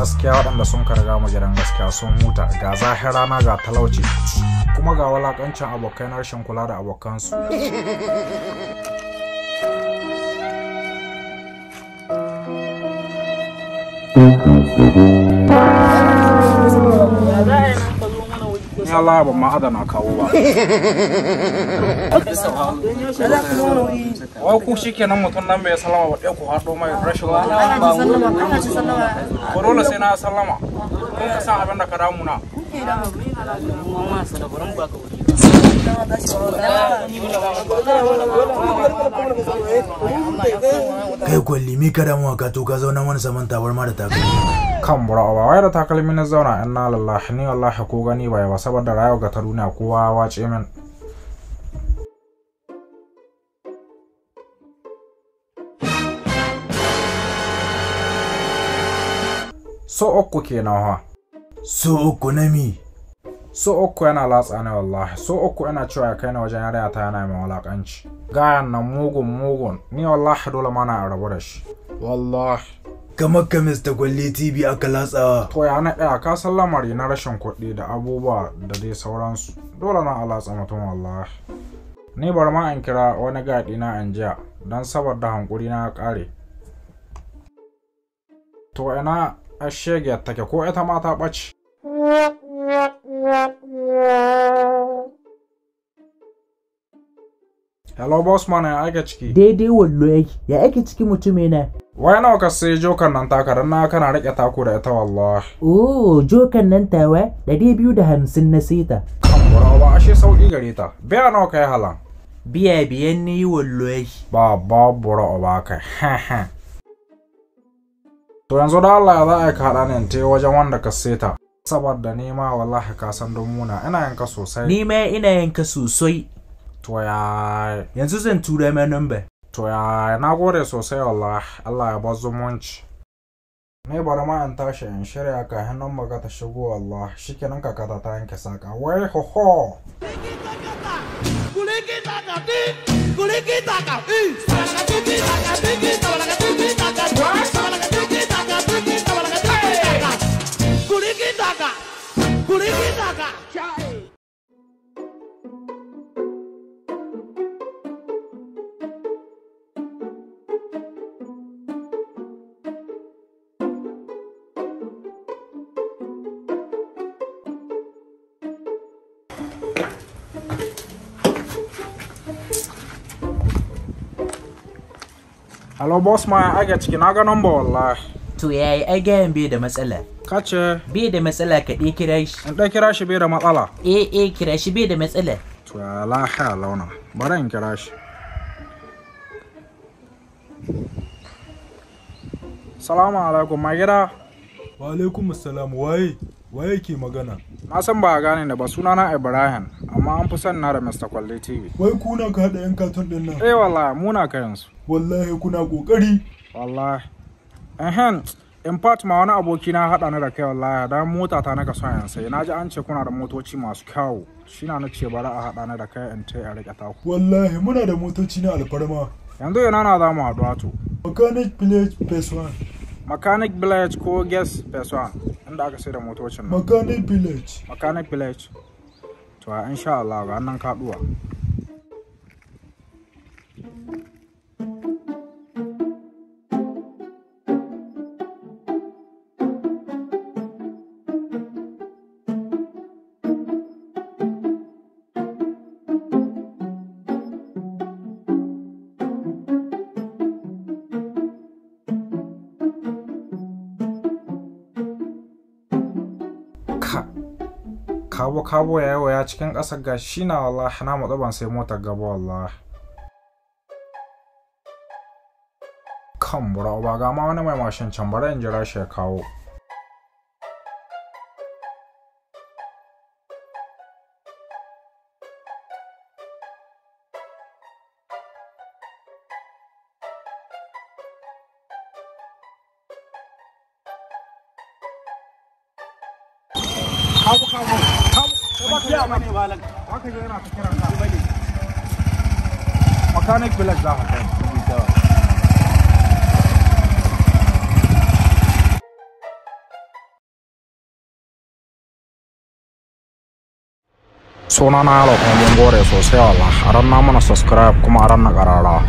Gaskiya waɗanda sun karga mu gidan gaskiya sun huta, ga zahira na ga talauci, kuma ga walakancin abokai na rashin kula da abokansu. Ni Allah ban ma adana kawo ba. Wai ku shikenan mutum nan bai sallama ba ɗaya ku haɗo mai rashin mutunci. Ko dole sai na sallama. Kun ka san abin da ka damu na. Kai Kwalli, mi ka damuwa ka to ka zauna wani saman tabarma da takalmi. Kan bura ba wai da takalmi na zauna, inna lillahi, ni wallahi ko gani bai ba saboda rayuwa ga ta duniya kowa wace min. So uku kenan ha. So uku na mi? So uku yana latsa ni wallahi, so uku yana cewa ya kai ni wajen yarinya ta yana mai walakanci. Gayan nan mugun mugun, ni wallahi dole ma na rabu da shi. Wallahi. Kamar ka Mr. Kwalli TV aka latsawa. To ya na ɗaya ka san lamari na rashin kuɗi da abubuwa da dai sauransu. Dole na a latsa mutum wallahi. Ni bari ma in kira wani gaɗi na in jiya don saboda hankuri na ya ƙare. To ina shegiyar take ko ita ma ta ɓace. Hello boss man, ya ake ciki? Daidai wallo yake, ya ake ciki mutumina? Wai nawa ka sai jokan nan taka don na kana riƙe taku da ita wallahi. Oh, jokan nan tawa 250 na sita. Kan ba ashe sauƙi gare ta. Biya nawa kai halan? Biya biyan ni wallo yake. Ba ba bura ba kai. To yanzu da Allah ya za a ka haɗa ni in tai wajen wanda ka seta. Saboda ni ma wallahi ka san don muna ina yanka sosai. Ni ma ina yanka sosai. To ya Yanzu zan tura ma number. To ya na gode sosai wallahi, Allah ya bar zumunci. Ni bari ma in tashi in shirya kafin nan maga ta shigo wallahi, shikenan kakata ta yanke saka. Wai ho ho. Hello boss ma, ya ake ciki, na ga number wallahi. To yayi ai gayan bai da matsala. Kace Bai da matsala, ka ɗai kira shi. In ɗan kira shi bai da matsala. Eh eh, kira shi bai da matsala. To ya lahiya launa, bari in kira shi. Salamu alaikum mai gida. Wa alaikum assalam, waye? Waye ke magana? Na san ba a gane da ba, sunana Ibrahim, amma an fi son na da Mr. Kwalli TV. Wai kuna ka haɗa yan katon ɗin nan? Eh wallahi muna kayan su. Wallahi kuna ƙoƙari. Wallahi. Ehen, in fact ma wani aboki na haɗa ni da kai wallahi, dan mota ta naka son yan sai. Na ji an ce kuna da motoci masu kyau. Shi na nace bari a haɗa ni da kai in tai a riƙe taku. Wallahi muna da motoci na alfarma. Yanzu ina na za mu haɗu to. Mechanic Village Phase 1. Mechanic Village ko Guest Phase 1 inda aka sai da motocin nan. Mechanic Village. Mechanic Village. To a insha Allah ga nan kaduwa. Ka kabo kabo ya waya cikin ƙasar ga shi na wallahi na matsa ban sai motar gaba wallahi. Kan bura ba ga ma wani mai mashin can, bari in jira shi ya kawo. Kabu kabu kabu ba ka yana ta kiran ka. Mechanic Village za ka kai. Suna na Yalo, kuma mun gode sosai wallahi. A ranna mana subscribe kuma a ranna ƙararrawa.